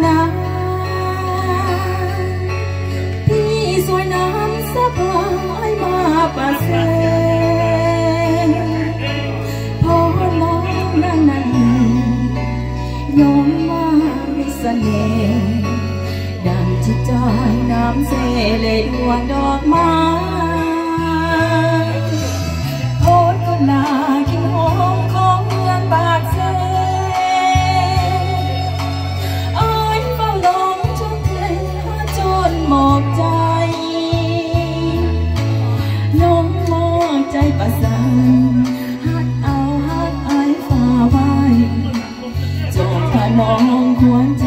ນາງ ພີ່ຊ່ວຍນຳສະພາອ້າຍມາປະເຊີນ ເພາະນ້ອງນາງນັ້ນ ຍ້ອນມາມີສະເໜ່ ດັ່ງຈິດໃຈງາມແຊ ແລະດວງດອກໄມ້ ໂພດກຸລາກິ່ນຫອມຂອງເມືອງປາກເຊ. ອ້າຍເຝົ້າລອງຊົມເຊີຍຫາຈົນໝົດໃຈ ນ້ອງໝົດໃຈປະສັນ ຮັກເອົາຮັກອ້າຍຝາກໄວ້ ຈົ່ງຖະນອມຄວນໃຈ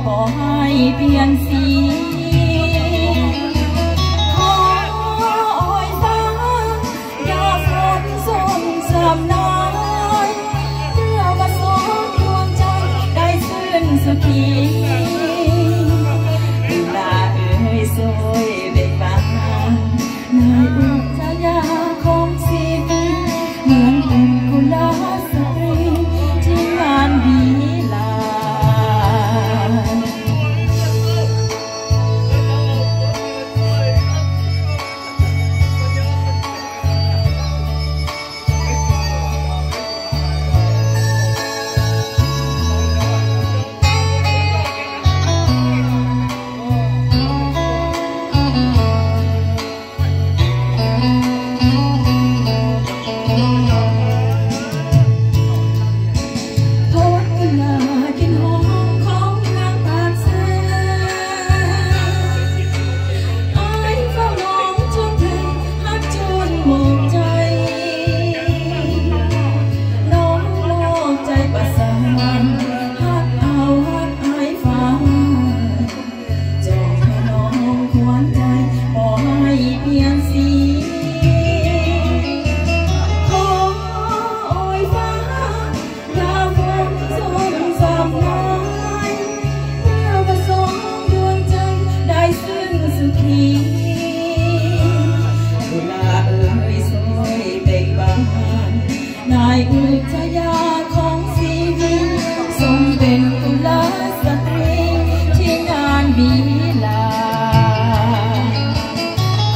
ບໍ່ໃຫ້ປ່ຽນສີ ຂໍອ້ອຍຟ້າ ຢ່າຝົນຊົງຊ້ຳນາຍ ເພື່ອວ່າສອງດວງໃຈໄດ້ຊື່ນສຸຂີ ອຸລາເອີຍ ຊ່ວຍເບັກບານ ໃນອຸດທະຍາຂອງຊີວິດ ເໝືອນເປັນກຸລະສະຕຣີທີ່ງາມດີຫຼາຍ. ຂໍອ້ອຍຟ້າ ຢ່າຝົນຊົງຊ້ຳນາຍ ເພື່ອວ່າສອງດວງໃຈໄດ້ຊື່ນສຸຂີ ອຸລາເອີຍ ຊ່ວຍເບັກບານ ໃນອຸດທະຍາຂອງຊີວິດ ຊົງເປັນກຸລະສະຕຣີທີ່ງາມດີຫຼາຍ.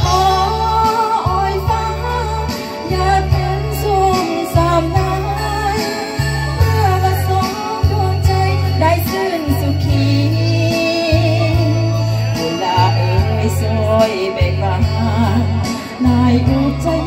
ຂໍອ້ອຍຟ້າ ຢ່າຝົນຊົງຊ້ຳນາຍ ເພື່ອວ່າສອງດວງໃຈໄດ້ຊື່ນສຸຂີ ອຸລາເອີຍ ຊ່ວຍເບັກບານ ໃນອຸດທະ